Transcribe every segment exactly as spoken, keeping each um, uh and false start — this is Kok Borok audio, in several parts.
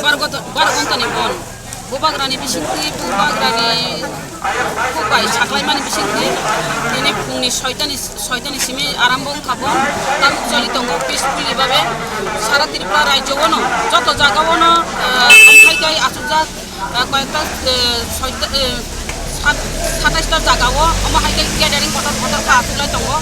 Baro gonto, baro gontoni bon. Bubagrani bisingtwi, bubagrani bubai saklaimani bisingtwi, nini phungni soitani, soitani simi arambo wngkha bon. Tabuk choli tongo peacefully babe. Sara Tripura rajyo ono, joto jaga ono, eh, amthai kai achukjak, eh, koyekta, eh, soita, eh, sat-, sataishta jaga o, omo hai khe gathering kotor kotor kha achuklai tongo.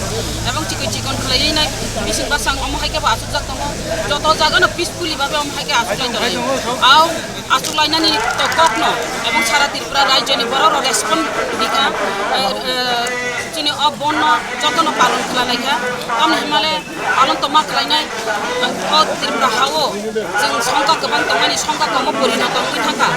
Ebong chikon chikon khlaiwi nai bising basang omo hai khe bo achukjak tongo. Joto jaga no peacefully babe omo hai khe achuklai tongo. Au Achuk lainani to kokno ebong sara Tripura rajyoni borok rok respond rikha, eh, eh, chini o bonno jotono palon khlai laikha. Tamni himale palon tongma khlainai, eh, o Tripura hao chwng songkha kwbang tongmani songkha komo porinoto wngwi thangkha.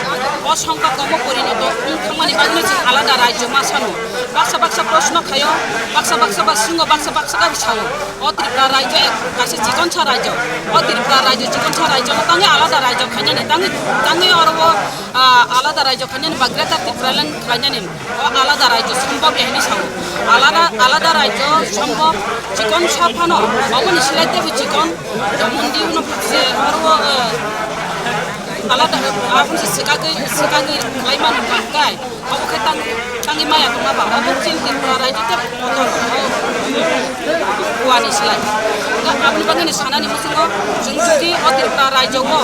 O songkha komo porinoto wng thangmani bagwino chwng alada rajyo ma sano. Baksa baksa proshno khaio, baksa baksa ba swngo, baksa baksa khe sao. O Tripura rajyo ek-, kaisa chikonsa rajyo. O Tripura rajyo chikonsa rajyo no tangwi alada rajyo khainani, tangwi, tangwi oro o, ah, alada rajyo khainani ba Greater Tipraland khainani. O alada rajyo sombhob ya hinwi sao. Alada, alada rajyo sombhob chikonsa phano, aboni silai teibo chikon, mundi uno se oro o, eh, alada, aboni se swkagwi, swkagwi khlai mano hwnkhe. Obo khe tang-, tangwi maya tongma ba, obo chini Tripura rajyo tei kotor, o, buani slai. Nga aboni bagwi ni sanani muchungo, chwng jodi o Tripura rajyo o,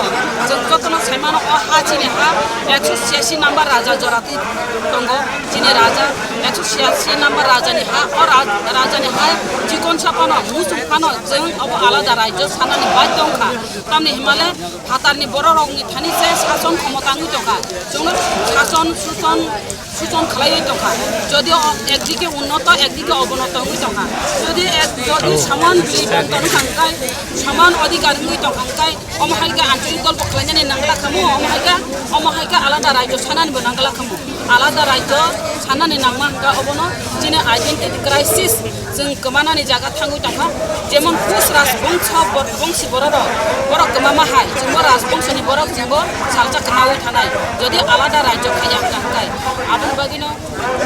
chwng jotono sai mano, o ha chini ha, ekso chhiyasi number raja jora twi tongo, chini raja, ekso chhiyasi number raja ni ha, o ra-, raja ni ha, chikonsa phano, muchung phano, chwng obo alada rajyo sanani badhyo wngkha. Tamni himale, phatarni borok rokni thani se sason khomota wngwi tongkha. Chwngno sason, suson, suchon khlaiwi tongkha. Jodi o ekdike unnoto, ekdike obonoto wngwi tongkha. Jodi ek, jodi saman bili bonton wngkha hwnkhe, saman adhikar wngwi tongkha hwnkhe, omo hai khe ancholik dolpo khlainani nangla khamu, omo hai khe, omo hai khe alada rajyo sananibo nangla khamu. Alada rajyo sanani nangma hwnkhe obono chini identity crisis, chwng kwmanani jaga thangwi tongkha. Jemon Kush rajbongso bor-, bongsi bororok, borok kwmama hai, chwngbo rajbongsoni borok chwngbo salsa kwmawi thanai. Jodi alada rajyo khaiya hwnkhe, aboni bagwino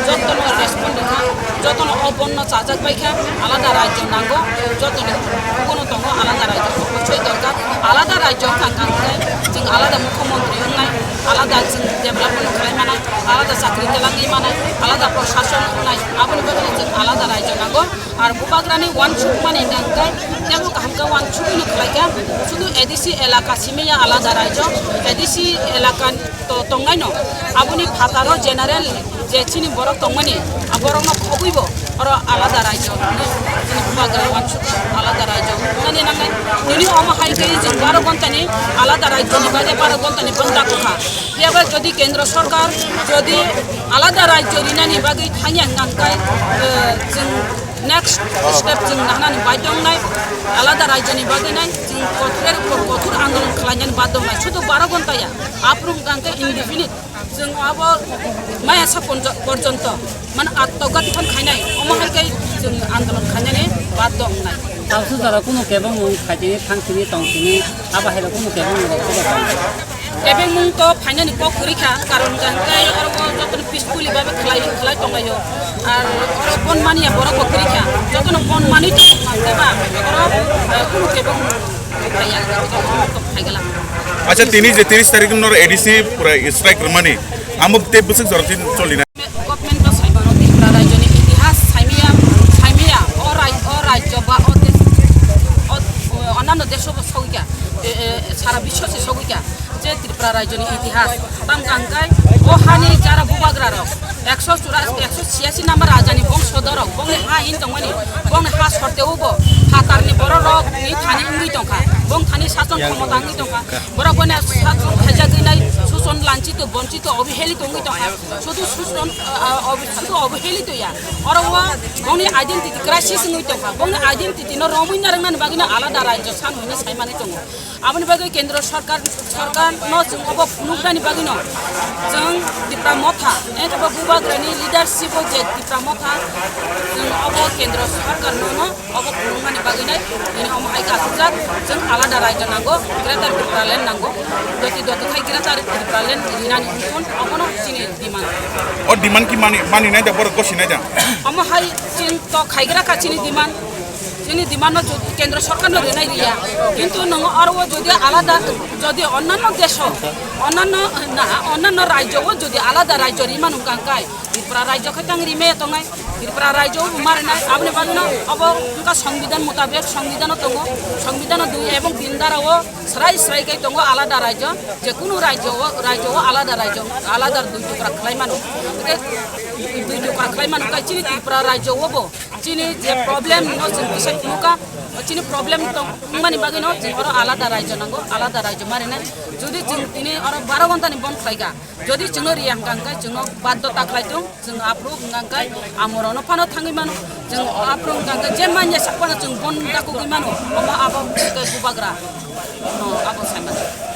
jotono respond wngkha, jotono o bonno chajak baikha, alada rajyo nango, jotoni bukuno tongo alada rajyo, obosoi dorkar, alada rajyo wngkha hwnkhe chwng alada mukhyamantri wngnai, alada chwng development khlai manai, alada chakri twlangwi manai, alada prashason wngnai, aboni bagwino chwng alada rajyo nango. Ar bubagrani uansukmani hwnkhe teibo kaham khe uansugwino khlaikha, sudu A D C elaka simi ya alada rajyo, A D C elaka to tongnaino, aboni phataro general je chini borok tongmani, a borokno khobwibo oro alada rajyo, chini bubagra uansuk alada rajyo wngnani nangnai. Tini omo hai khe chwng baro ghontani alada rajyoni bagwi baro ghontani bondha kokha. Phiya ba jodi kendro sorkar jodi alada rajyo rinani bagwi thangya hwnkha hwnkhe, eh, chwng next step chwng nahnani badhyo wngnai, alada rajyoni bagwi nai chwng kothor, kothor andolon khlainani badhyo wngnai. Sudu baro ghonta ya, aphuru hwnkha hwnkhe indefinite chwng abo maya sa ponjo-, porjonto mane attoghati phan khainai, omo hai khe chwng andolon khainani badhyo wngnai. Tabuk jora kunu kebengmung khaitini, thangtini, tongtini, abo hai rok kunu kebengmung rok tong. Kebengmung to phainani kok kwrwi kha, karon hwnkha hwnkhe oro o jotono peacefully babe khlai, khlai tonglaio. Ar oro bon manya borok bo kwrwi kha, jotono bon manwi tong kha ba oro, eh, kunu kebengmung phaiya, jotono phai gala. Acha, tini je tiris tarik no A D C pura strike rwmani, amo tei bwswk jora tin choli na. Government no sai mano Tripura rajyoni itihas saimaya, saimaya o rai-, o rajyo ba o desh, o, o, onano desho bo sogwi kha, e, e, sara bisho se sogwi kha je Tripura rajyoni itihas. Tam kangkai o hani jara bubagra rok ekso chura-, ekso chhiyasi number rajani bongso dorok bongni ha hin tongmani, bongni ha sorteo bo phatarni borok rok ni thani wngwi tongkha, bong thani sason khomota wngwi tongkha. Borok bono sason khaijagwi nai, suson lanchito, bonchito, obiheli tongwi tongkha. Sudu suson, ah, ah, obi-, sudu obiheli toya. Oro o bongni identity crisis wngwi tongkha. Bongni identity no romwi narwknani bagwino alada rajyo san hwnwi saimani tongo. Aboni bagwi kendro sorkar, sorkar no chwng obo phunuknani bagwino chwng Tipra Motha, eh, abo bubagrani leadership o je Tipra Motha, chwng obo kendro sorkar no, no Obo phunukmani bagwi nai, nini omo hai khe asukjak, chwng alada rajyo nango, Greater Tipraland nango, doti doti khai Greater Tipraland rinani wngkon, obono chini demand. O demand ki mani, mani nai da, borok gosi nai da? Omo hai chini to khaigra kha chini demand, Chini demand no jodi kendro sorkar no rinai riya, kintu nongo aro jodi alada, jodi onnanno desho, onnanno na, onnanno rajyo o jodi alada rajyo rimanu kangkai, Tripura rajyo khe tang rime tongnai, Tripura rajyo o marinai, aboni bagwi no obo wngkha songbidan mutabek, songbidan o tongo, songbidan o dui ebong tin dara o srai srai kai tongo alada rajyo, je kunu rajyo o, rajyo o alada rajyo, alada dui tukra khlai mano, dui tukra khlai mano kai chini Tripura rajyo o bo. Chini je problem no chwng kisa phunukha, chini problem tong wngmani bagwi no chwng oro alada rajyo nango, alada rajyo marinai. Jodi chwng tini oro baro ghonta ni bond khlaikha, jodi chwngno riya hwnkha hwnkhe chwngno baddo ta khlai thung, chwng aphuru hwnkha hwnkhe amorokno phano thangwi mano, chwng aphuru hwnkha hwnkhe je manya sak phano chwng bond dakugwi mano, omo abo hwnkhe bubagra, no, abo sai mano.